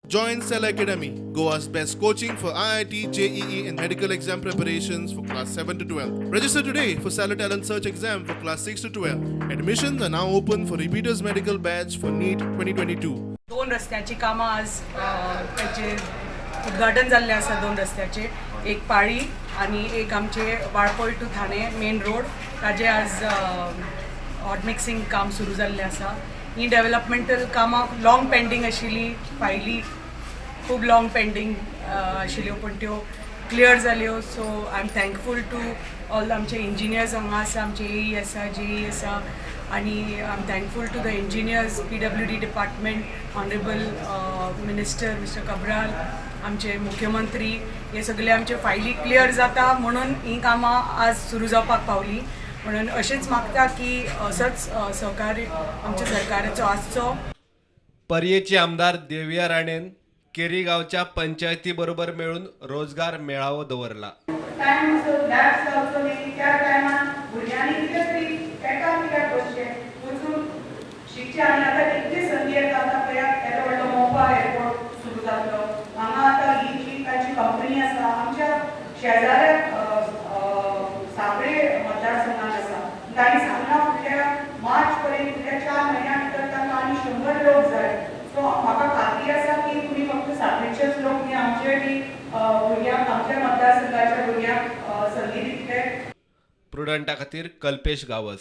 Join Cell Academy, Goa's best coaching for IIT, JEE, and medical exam preparations for class 7 to 12. Register today for Stellar Talent Search exam for class 6 to 12. Admissions are now open for repeaters medical batch for NEET 2022. दोन रस्त्याची कामां आज ताचें उद्घाटन जाल्लें आसा. दोन रस्त्याचे, एक पाळी आनी एक आमचे Valpoi to Thane main road, ताजे आज हॉट मिक्सिंग काम सुरू जाल्लें आसा. ही डेव्हलपमेंटल कामां लॉंग पेंडींग आशिल्ली, फायली खूब लॉंग पेंडींग आशिल्ल्यो, पूण त्यो क्लियर जाल्यो. So I am thankful to all आमचे इंजिनियर्स हांगा आसा, आमचे एई आसा, जेई आसा आनी I am thankful to the engineers, PWD department, honourable minister Mister Cabral, आमचे मुख्यमंत्री. हे सगळे आमचे फायली क्लियर जाता म्हणून ही कामां आज सुरू जावपाक पावली. म्हणून अशेंच मागता की असोच सहकार्य आमच्या सरकाराचो आसचो. पर्येचे आमदार देविया राणेन केरी गावच्या पंचायती बरोबर मेळून रोजगार मेळावो दवरला. टायम असो लॅप्स जावचो न्ही. त्या टायमान भुरग्यांनी कितें तरी एका कित्याक बसचें, वचून शिकचें. आनी आतां कितली संदी येता. आतां पळयात, येदो व्हडलो मोपा एअरपोर्ट सुरू जातलो हांगा. आतां ही जी तांची कंपनी आसा, आमच्या शेजाऱ्या सांगळे मतदारसंघात आसा. तांणी सांगलां, फुडल्या मार्च पर्यंत, फुडल्या 4 म्हयन्या भितर तांकां आनी 100 लोक जाय. सो म्हाका खात्री आसा की तुमी फक्त सांगळेचेच लोक न्ही, आमचे बी भुरग्यांक, आमच्या मतदारसंघाच्या भुरग्यांक संदी दितले. प्रुडंटा खातीर कल्पेश गावस.